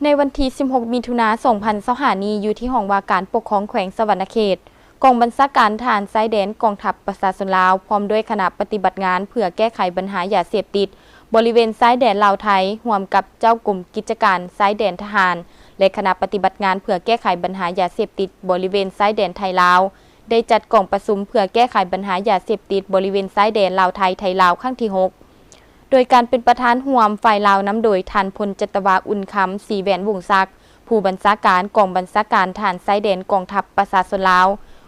ໃນວັນທີສິບຫົກ ມິຖຸນາ ສອງພັນຊາວຫ້ານີ້ ຢູ່ທີ່ຫ້ອງວ່າການປົກຄອງແຂວງສະຫວັນນະເຂດ, ກອງບັນຊາການທະຫານຊາຍແດນກອງທັບປະຊາຊົນລາວ ພ້ອມດ້ວຍຄະນະປະຕິບັດງານເພື່ອແກ້ໄຂບັນຫາຢາເສບຕິດບໍລິເວນຊາຍແດນລາວໄທ, ຮ່ວມກັບເຈົ້າກົມກິດຈະການຊາຍແດນທະຫານ ແລະ ຄະນະປະຕິບັດງານເພື່ອແກ້ໄຂບັນຫາຢາເສບຕິດບໍລິເວນຊາຍແດນໄທລາວ ໄດ້ຈັດກອງປະຊຸມເພື່ອແກ້ໄຂບັນຫາຢາເສບຕິດບໍລິເວນຊາຍແດນລາວໄທ ໄທລາວ ຄັ້ງທີຫົກ ໂດຍການເປັນປະທານຮ່ວມຝ່າຍລາວນຳໂດຍທ່ານ ພົນຈັດຕະວາ ອຸ່ນຄຳ ສີແຫວນວົງສັກ, ຜູ້ບັນຊາການກອງບັນຊາການທະຫານຊາຍແດນກອງທັບປະຊາຊົນລາວ,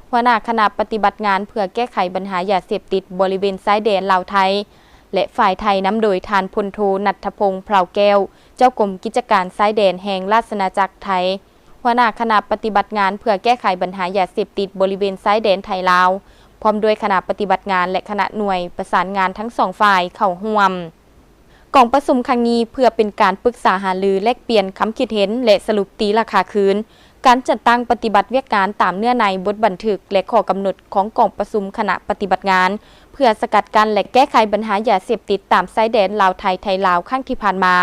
ຫົວໜ້າຄະນະປະຕິບັດງານເພື່ອແກ້ໄຂບັນຫາຢາເສບຕິດບໍລິເວນຊາຍແດນລາວໄທ ແລະ ຝ່າຍໄທນຳໂດຍທ່ານ ພົນໂທ ນັດທະພົງ ເພົາແກ້ວ, ເຈົ້າກົມກິດຈະການຊາຍແດນແຫ່ງລາຊະອານາຈັກໄທ, ຫົວໜ້າຄະນະປະຕິບັດງານເພື່ອແກ້ໄຂບັນຫາຢາເສບຕິດບໍລິເວນຊາຍແດນໄທລາວ, ພ້ອມດ້ວຍຄະນະປະຕິບັດງານ ແລະ ຄະນະໜ່ວຍປະສານງານທັງສອງຝ່າຍເຂົ້າຮ່ວມ. ກອງປະຊຸມຄັ້ງນີ້ເພື່ອເປັນການປຶກສາຫາລື ແລກປ່ຽນຄຳຄິດເຫັນ ແລະ ສະຫຼຸບຕີລາຄາຄືນ ການຈັດຕັ້ງປະຕິບັດວຽກງານຕາມເນື້ອໃນບົດບັນທຶກ ແລະ ຂໍ້ກຳນົດຂອງກອງປະຊຸມຄະນະປະຕິບັດງານ ເພື່ອສະກັດກັ້ນ ແລະ ແກ້ໄຂບັນຫາຢາເສບຕິດຕາມຊາຍແດນລາວໄທ ໄທລາວ ຄັ້ງທີ່ຜ່ານມາ.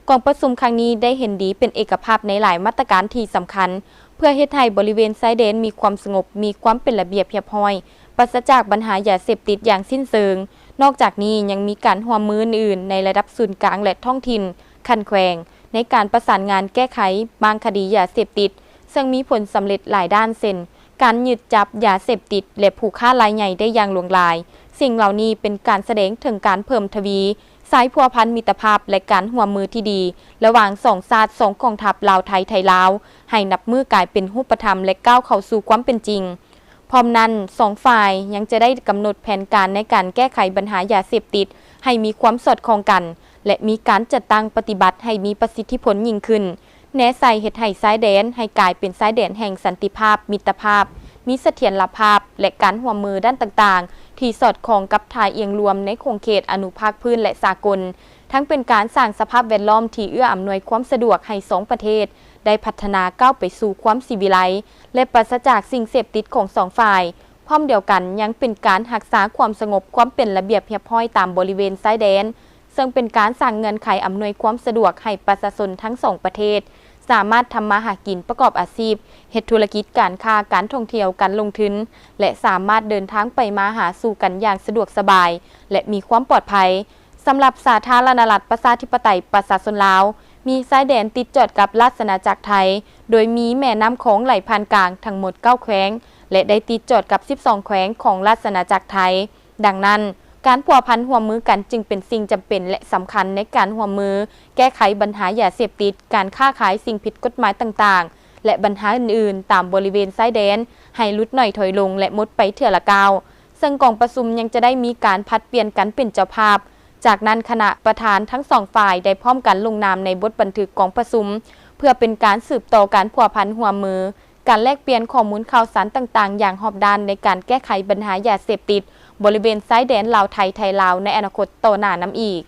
ກອງປະຊຸມຄັ້ງນີ້ໄດ້ເຫັນດີເປັນເອກະພາບໃນຫຼາຍມາດຕະການທີ່ສຳຄັນ ເພື່ອເຮັດໃຫ້ບໍລິເວນຊາຍແດນມີຄວາມສະຫງົບ, ມີຄວາມເປັນລະບຽບຮຽບຮ້ອຍ, ປາສະຈາກບັນຫາຢາເສບຕິດຢ່າງສິ້ນເຊີງ. ນອກຈາກນີ້ຍັງມີການຮ່ວມມືອື່ນໆໃນລະດັບສູນກາງ ແລະ ທ້ອງຖິ່ນ, ຂັ້ນແຂວງ ໃນການປະສານງານແກ້ໄຂບາງຄະດີຢາເສບຕິດ, ເຊິ່ງມີຜົນສຳເລັດຫຼາຍດ້ານ ເຊັ່ນ ການຍຶດຈັບຢາເສບຕິດ ແລະ ຜູ້ຄ້າລາຍໃຫຍ່ໄດ້ຢ່າງຫຼວງຫຼາຍ. ສິ່ງເຫຼົ່ານີ້ເປັນການສະແດງເຖິງການເພີ່ມທະວີສາຍພົວພັນມິດຕະພາບ ແລະ ການຮ່ວມມືທີ່ດີລະຫວ່າງສອງຊາດ, ສອງກອງທັບ ລາວໄທ ໄທລາວ ໃຫ້ນັບມື້ກາຍເປັນຮູບປະທຳ ແລະ ກ້າວເຂົ້າສູ່ຄວາມເປັນຈິງ. ພ້ອມນັ້ນ, ສອງຝ່າຍຍັງຈະໄດ້ກຳນົດແຜນການໃນການແກ້ໄຂບັນຫາຢາເສບຕິດໃຫ້ມີຄວາມສອດຄ່ອງກັນ ແລະ ມີການຈັດຕັ້ງປະຕິບັດໃຫ້ມີປະສິດທິຜົນຍິ່ງຂຶ້ນ, ແນໃສ່ເຮັດໃຫ້ຊາຍແດນໃຫ້ກາຍເປັນຊາຍແດນແຫ່ງສັນຕິພາບ, ມິດຕະພາບ, ມີສະຖຽນລະພາບ ແລະ ການຮ່ວມມືດ້ານຕ່າງໆ ທີ່ສອດຄ່ອງກັບທ່າອ່ຽງລວມໃນຂົງເຂດອະນຸພາກພື້ນ ແລະ ສາກົນ, ທັງເປັນການສ້າງສະພາບແວດລ້ອມທີ່ເອື້ອອຳນວຍຄວາມສະດວກໃຫ້ສອງປະເທດໄດ້ພັດທະນາກ້າວໄປສູ່ຄວາມສີວິໄລ ແລະ ປາສະຈາກສິ່ງເສບຕິດຂອງສອງຝ່າຍ. ພ້ອມດຽວກັນຍັງເປັນການຮັກສາຄວາມສະຫງົບ, ຄວາມເປັນລະບຽບຮຽບຮ້ອຍຕາມບໍລິເວນຊາຍແດນ, ເຊິ່ງເປັນການສ້າງເງື່ອນໄຂອຳນວຍຄວາມສະດວກໃຫ້ປະຊາຊົນທັງສອງປະເທດ ສາມາດທຳມາຫາກິນ, ປະກອບອາຊີບ, ເຮັດທຸລະກິດການຄ້າ, ການທ່ອງທ່ຽວ, ການລົງທຶນ ແລະ ສາມາດເດີນທາງໄປມາຫາສູ່ກັນຢ່າງສະດວກສະບາຍ ແລະ ມີຄວາມປອດໄພ. ສຳລັບສາທາລະນະລັດປະຊາທິປະໄຕປະຊາຊົນລາວ ມີຊາຍແດນຕິດຈອດກັບລາຊະອານາຈັກໄທ, ໂດຍມີແມ່ນ້ຳຂອງໄຫຼຜ່ານກາງທັງໝົດເກົ້າແຂວງ ແລະ ໄດ້ຕິດຈອດກັບສິບສອງແຂວງຂອງລາຊະອານາຈັກໄທ. ດັ່ງນັ້ນ, ການພົວພັນຮ່ວມມືກັນຈຶ່ງເປັນສິ່ງຈຳເປັນ ແລະ ສຳຄັນໃນການຮ່ວມມືແກ້ໄຂບັນຫາຢາເສບຕິດ, ການຄ້າຂາຍສິ່ງຜິດກົດໝາຍຕ່າງໆ ແລະ ບັນຫາອື່ນໆຕາມບໍລິເວນຊາຍແດນ ໃຫ້ຫຼຸດໜ້ອຍຖອຍລົງ ແລະ ໝົດໄປເທື່ອລະກ້າວ. ເຊິ່ງກອງປະຊຸມຍັງຈະໄດ້ມີການຜັດປ່ຽນກັນເປັນເຈົ້າພາບ. ຈາກນັ້ນ, ຄະນະປະທານທັງສອງຝ່າຍໄດ້ພ້ອມກັນລົງນາມໃນບົດບັນທຶກກອງປະຊຸມ ເພື່ອເປັນການສືບຕໍ່ການພົວພັນຮ່ວມມື, ການແລກປ່ຽນຂໍ້ມູນຂ່າວສານຕ່າງໆຢ່າງຮອບດ້ານໃນການແກ້ໄຂບັນຫາຢາເສບຕິດບໍລິເວນຊາຍແດນລາວໄທ ໄທລາວ ໃນອະນາຄົດຕໍ່ໜ້ານຳອີກ.